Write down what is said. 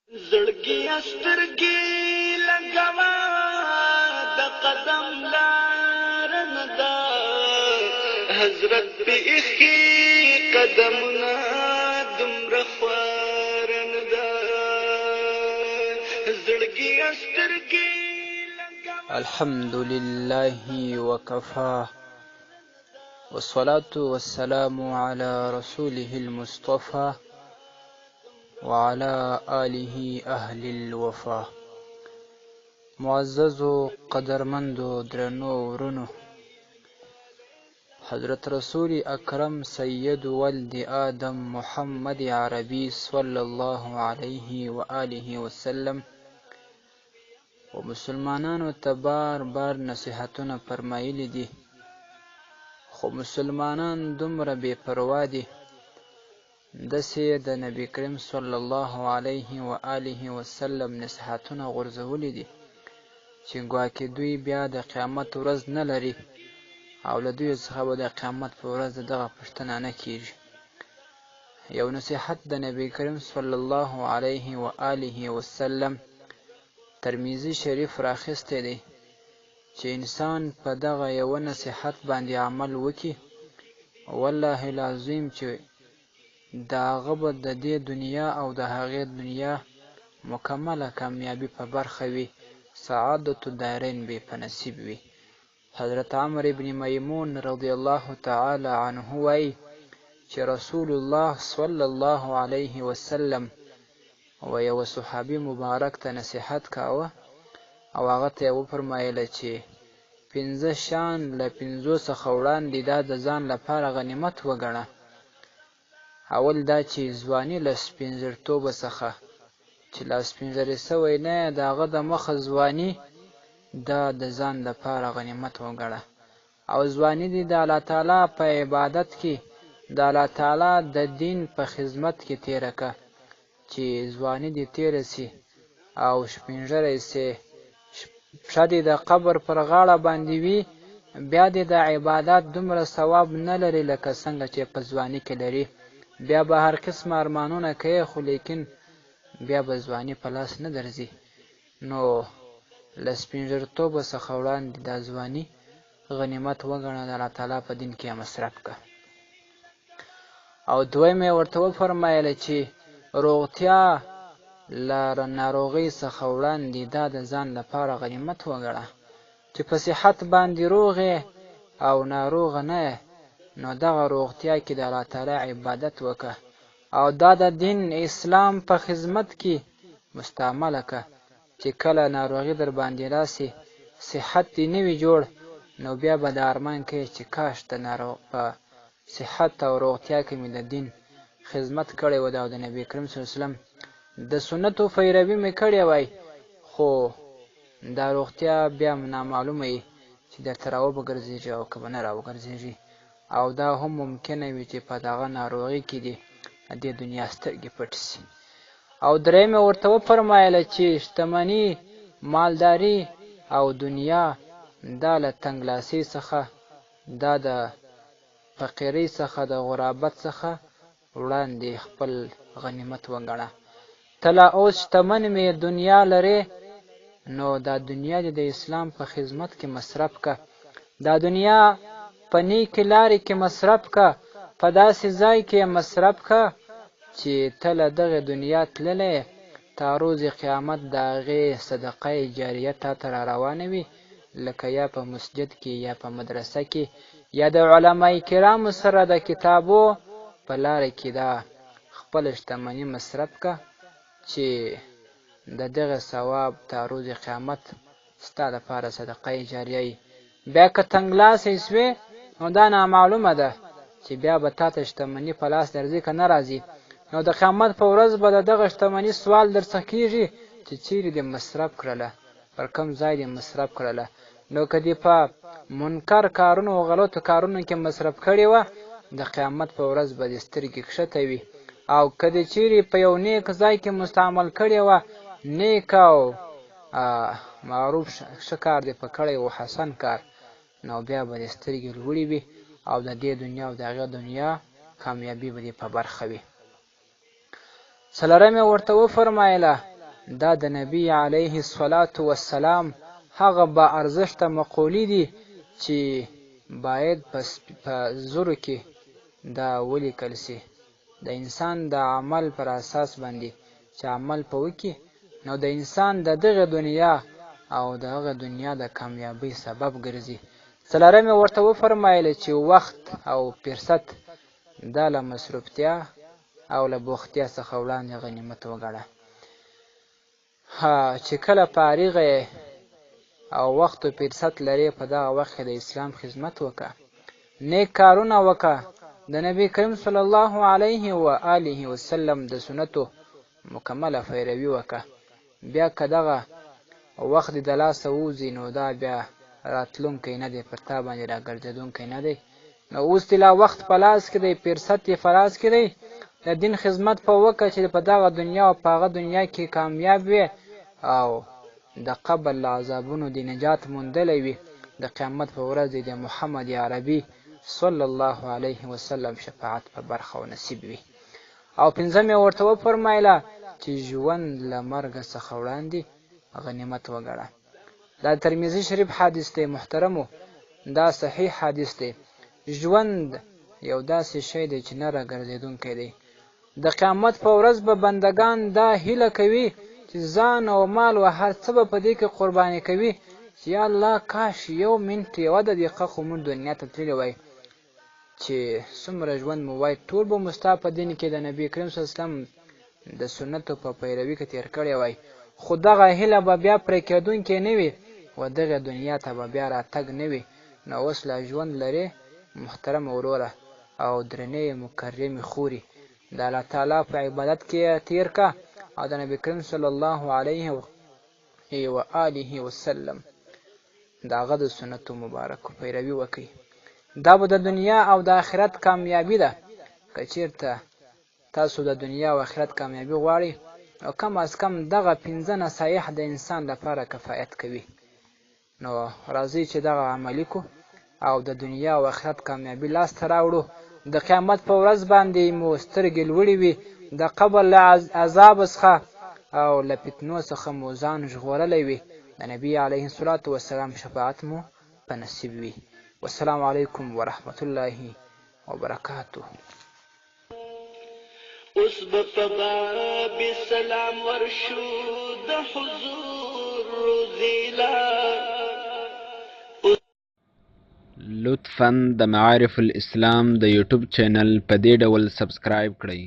زړګي سترګې لګوا د قدم لار نه ده، حضرت پیخي قدمونه دومره خوار نه ده. زړګي سترګې. الحمد لله وكفى، والصلاة والسلام على رسوله المصطفى وعلى آله أهل الوفا. معززو قدرمندو درنو ورونو، حضرت رسول اکرم سید ولد آدم محمد عربي صلی الله علیه و آله وسلم و مسلمانانو ته بار بار نصیحتونه فرمایلي دي، خو مسلمانان دومره بې پروا دي. داسې یې د نبي کریم صلی الله علیه و آله وسلم نصیحتونه غورځولي دي چې ګواکې دوی بیا د قیامت ورځ نه لري او له دوی څخه به د قیامت په ورځ د دغه پوښتنه نه کیږي. یو نصیحت د نبی کریم صلی الله علیه و آله وسلم ترمذی شریف راخیستی دی چې انسان په دغه یوه نصیحت باندې عمل وکړي، والله العظیم چې د هغه به د دې دنیا او د هغې دنیا مکمله کامیابي په برخه وي، سعادت الدارین به په نصیب وي. حضرت عمرو ابن میمون رضی الله تعالی عنه وایي چې رسول الله صلی الله علیه وسلم و یوه صحابي مبارک ته نصیحت کاوه او هغه ته یې وفرمایله چې پنځه شیان له پنځو څخه وړاندې دا د ځان لپاره غنیمت وګڼه. اول دا چې ځواني له سپینږیرتوبه څخه، چې لا سپینږیری سوی نه یې د هغه د مخه ځواني دا د ځان لپاره غنیمت وګڼه او ځواني دې د الله تعالی په عبادت کې د الله تعالی د دین په خدمت کې تېره که. چې ځواني دې تېره سي او سپینږیری سې، پښه دې د قبر پر غاړه باندې وي، بیا دې د عبادت دومره ثواب نه لري لکه څنګه چې په ځواني کې لري. بیا به هر قسمه ارمانونه کوې خو لیکن بیا به ځواني په لاس نه درځي. نو له سپینږیرتوبه څخه وړاندې دا ځواني غنیمت وګڼه، د الله تعالی په دین کې یې مصرف که. او دویم یې ورته وفرمایله چې روغتیا له ناروغۍ څخه وړاندې دا د ځان لپاره غنیمت وګڼه، چې په صحت باندې روغ یې او ناروغه نه یې، نو دغه روغتیا کې د الله تعالی عبادت وکړه او دا د دین اسلام په خدمت کې مستعمله که، چې کله ناروغي در باندې راسي صحت دې نه وي جوړ، نو بیا به دا ارمان کوې چې کاش د ناروغ په صحت او روغتیا کې مې د دین خدمت کړی و او د نبي کریم صلی الله علیه وسلم د سنتو پیروي مې کړې وای، خو دا روغتیا بیا نامعلومه وي چې درته راوبه ګرځېږي او که به نه راوګرځېږي، او دا هم ممکنه وي چې په دغه ناروغي کې دې د دې دنیا سترګې پټې سي. او دریم یې ورته وفرمایله چې شتمني، مالداري او دنیا دا له تنګلاسۍ څخه، دا د فقیرۍ څخه، د غرابت څخه وړاندې خپل غنیمت وګڼه. ته لا اوس شتمن وې، دنیا لرې، نو دا دنیا دې د اسلام په خدمت کې مصرف که، دا دنیا په نیکې لارې کې مصرف که، په داسې ځای کې یې مصرف که چې ته له دغې دنیا تللی یې، تا روز قیامت د هغې صدقه جاریه تا ته را روانه وي، لکه یا په مسجد کې یا په مدرسه کې یا د علماء کرامو سره د کتابو په لاره کې دا خپله شتمني مصرف که چې د دغه ثواب تا روز قیامت ستا لپاره صدقه جاریه وي. بیا که تنګلاسی سوې نو دا نامعلومه ده چې بیا به تاته شتمني په لاس درځي که نه راځي، نو د قیامت په ورځ به د دغه شتمني سوال درڅخه کیږي چې چیرې دې مصرف کړله، پر کوم ځای دې مصرف کړله. نو که دې په منکر کارونو او غلطو کارونو کې مصرف کړې وه، د قیامت په ورځ به دې سترګې کښته وي، او که دې چیرې په یو نیک ځای کې مستعمل کړې وه، نیک او معروف ښه کار دې په کړی و، حسن کار، نو بیا به دې سترګې لوړې وي او د دې دنیا او د هغې دنیا کامیابي به دې په برخه وي. څلورم یې ورته وفرمایله دا د نبی علیه الصلاة والسلام هغه با ارزښته مقولې دي چې باید په زرو کې دا ولیکل سي. د انسان د عمل پر اساس باندې چې عمل په وکړي نو د انسان د دغه دنیا او د هغه دنیا د کامیابۍ سبب ګرځي. څلورم یې ورته وفرمایل چې وخت او فرصت دا له مصروفتیا او له بوختیا څخه وړاندې غنیمت وګڼه. ها چې کله فارغه یې او وخت او فرصت لرې په دغه وخت کې د اسلام خدمت وکړه، نیک کارونه وکړه، د نبی کریم صلی الله علیه و آله وسلم د سنتو مکمله پیروي وکړه. بیا که دغه وخت دې د لاسه ووځي نو دا بیا راتلونکی نه دی، پر تا باندې راګرځېدونکی نه دی. نو اوس دې لا وخت په لاس کې دی، فرصت یې په لاس کې دی، د دین خدمت په وکړه چې په دغه دنیا او په هغه دنیا کې کامیاب وې او د قبر له عذابونو دې نجات موندلی وي. د قیامت په ورځ دې د محمد عربي صلی الله علیه وسلم شفاعت په برخه او نصیب وي. او پنځم یې ورته وفرمایله چې ژوند له مرګه څخه وړاندې غنیمت وګڼه. دا ترمذي شریف حدیث دی محترمو، دا صحیح حدیث دی. ژوند یو داسې شی دی چې نه راګرځېدونکی دی. د قیامت په ورځ به بندګان دا هیله کوي چې ځان او مال او هر څه به په دې کې قرباني کوي چې یا الله کاش یو منټ یوه دقیقه خو موږ دنیا ته تللي وای، چې څومره ژوند مو وای ټول به مو ستا په دین کې د نبی کریم صلی الله علیه وسلم د سنتو په پیروي کې تیر کړی وای. خو دغه هیله به بیا پرې کېدونکې نه وي و دغې دنیا ته به بیا راتګ نه وي. نو اوس لا ژوند لرې محترم وروره او درنې مکرمې خوري، د الله تعالی په عبادت کې یې تیر که او د نبی کریم صلی الله علیه و آله وسلم د هغه د سنتو مبارکو پیروي وکړئ. دا به د دنیا او د آخرت کامیابي ده. که چیرته تاسو د دنیا او آخرت کامیابي غواړئ نو کم از کم دغه 5 نصایح د انسان لپاره کفایت کوي. نو راځئ چې دغه عملي کو او د دنیا او آخرت کامیابي لاسته راوړو. د قیامت په ورځ باندې مو سترګې لوړې وي، د قبر له عذاب څخه او له فتنو څخه مو ځان ژغورلی وي، د نبی علیه الصلاة والسلام شفاعت مو په نصیب وي. والسلام علیکم ورحمة الله وبرکاته. اوس به په باب سلام ورشو د حضور روزي لا. لطفاً د معارف الاسلام د یوټیوب چینل په دې ډول سبسکرایب کړئ.